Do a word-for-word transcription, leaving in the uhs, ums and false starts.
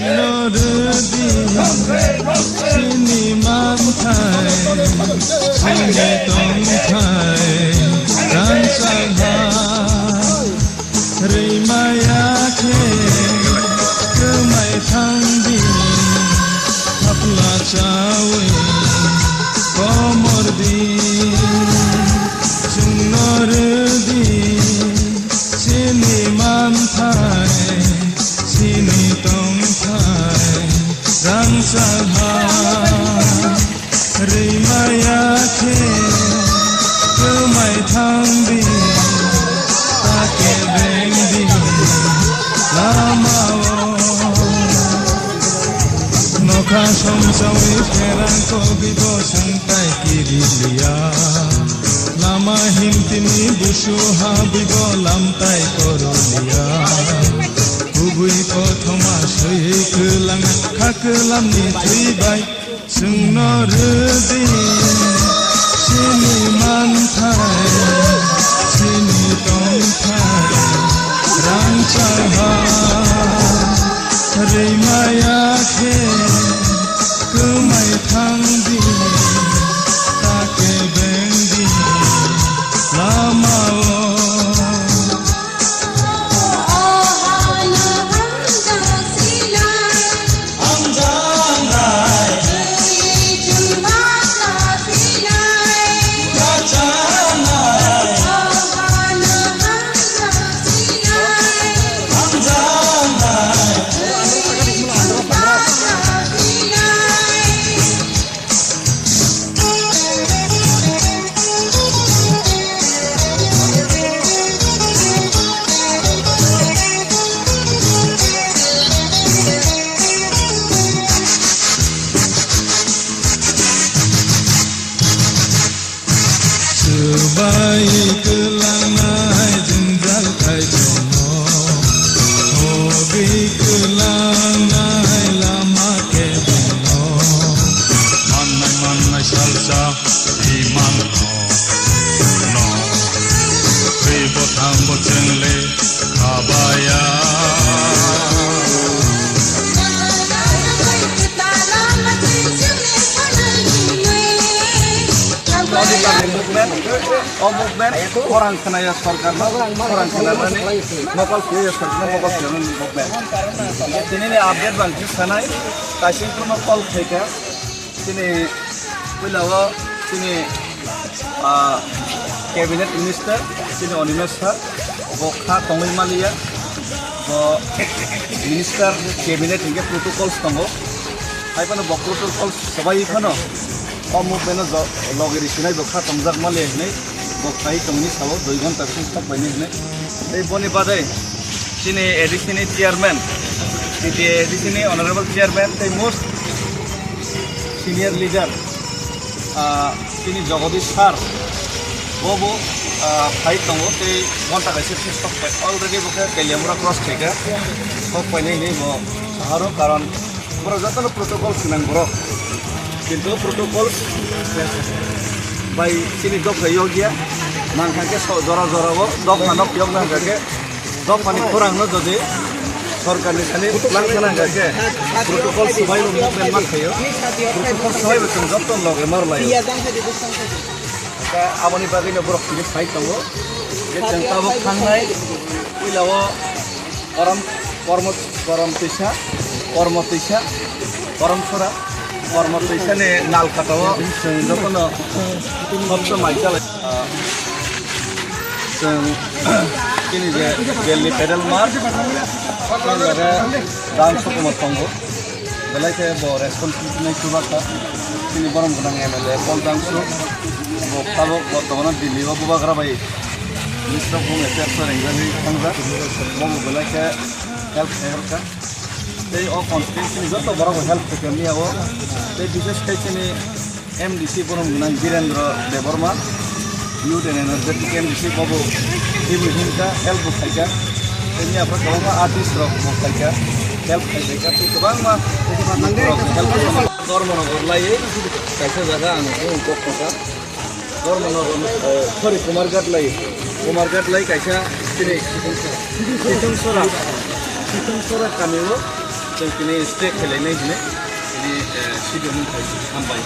Nordi chini manthai, chini tongthai, rangchak ha. Rwimaya khe kwmai thangdi, thapla chawi komordi. Chwngno rwdi chini manthai, chini tongthai, rangchak ha. Rwimaya khe kwmai thangdi, ta kebengdi lamao. Nokha somsawi pherang kogibo sangtai kiriliya, lama himtini busu habibo lamtai koroliya. Kubui kothoma swi kwlang kha kwlamni thwi bai. Chwngno rwdi chini manthai, chini tongthai, rangchak ha. Rwimaya khe kwmai thangdi, ta kebengdi lamao. Swbai kwlangnai jwngjal kaitorno, hobi kwlangnai lama kebengno, mannai mannai salsa imanno, no, twi bwthang bo chwngle khabaya. Movement, o movement, khorang khnaya sorkarno, khorang khnamani, mokol khwlaiya sorkarno, mokol khwlaimani movement. Tinini update bang khe sanai, kaising phano call khaikha, chini puila o chini, ah, cabinet minister, chini Animesh sir, bo kha tongwi maliya, bo minister cabinet hinkhe protocols tongo, hai phano bo protocols swbai phano o movement o jo-, logi risinai bo kha tongjak maliya hinwi bo khai tongni sao dui ghonta sung sok baini hinwi. Tei boni badai chini A D C ni chairman, C T A A D C ni honorable chairman tei most senior leader, ah, chini Jagadish sir, bo bo, ah, phai tongo tei ghonta kaisa sung sok pai already bo khe Teliamura cross khaikha, sok painai hinwi bo saharo karon Borok jotono protocol swnang borok. Kintu protocol bai chini dopha yok ya. Nang kha khe so jora jora o dopha nok yok nang kha khe dopha ni khorang no jodi sorkar ni thani plan khe nang kha khe protocol swbai rok movement man khayo. Protocol swbai bo chwng joto loge mar laio. Khe aboni bagwi no borok tini phai tongo. Je chwng tabuk thangnai puila o Korom, kormo, korom tisa, kormo tisa, korom sora, Kormo twisani nalkata o chwng jotono hopsa mai chalai. Chwng chini je Delhi pedal march, chwng jaga dance sukuma tongo. Belai khe bo responsibility nai chuba kha. Chini borom gwnang M L A Paul Jangsu. Bo tabuk bortomano Delhi o bubagra bai minister of Home Affairs o ringjagwi thangjak. Bo bo belai khe help khe help kha. Tei o constituency ni joto borok bo help khe khe mia o. Tei bishes khe chini M D C borom gwnang Birendra Debbarma, Youth and Energetic M D C bobo teibo himkha, help bo khaikha. Tei mia phra kwbangma artist rok bo khaikha, help khai khaikha, tei kwbangma borok help khaikha. Dharmanagar lai kaisa jaga ang bung kok kha. Dharmanagar, eh, sorry, Kumarghat lai, Kumarghat lai kaisa chini Situngsora, Situngsora kami o chwng tini stay khlainai hinwi tini, eh, sido mung khai hambai.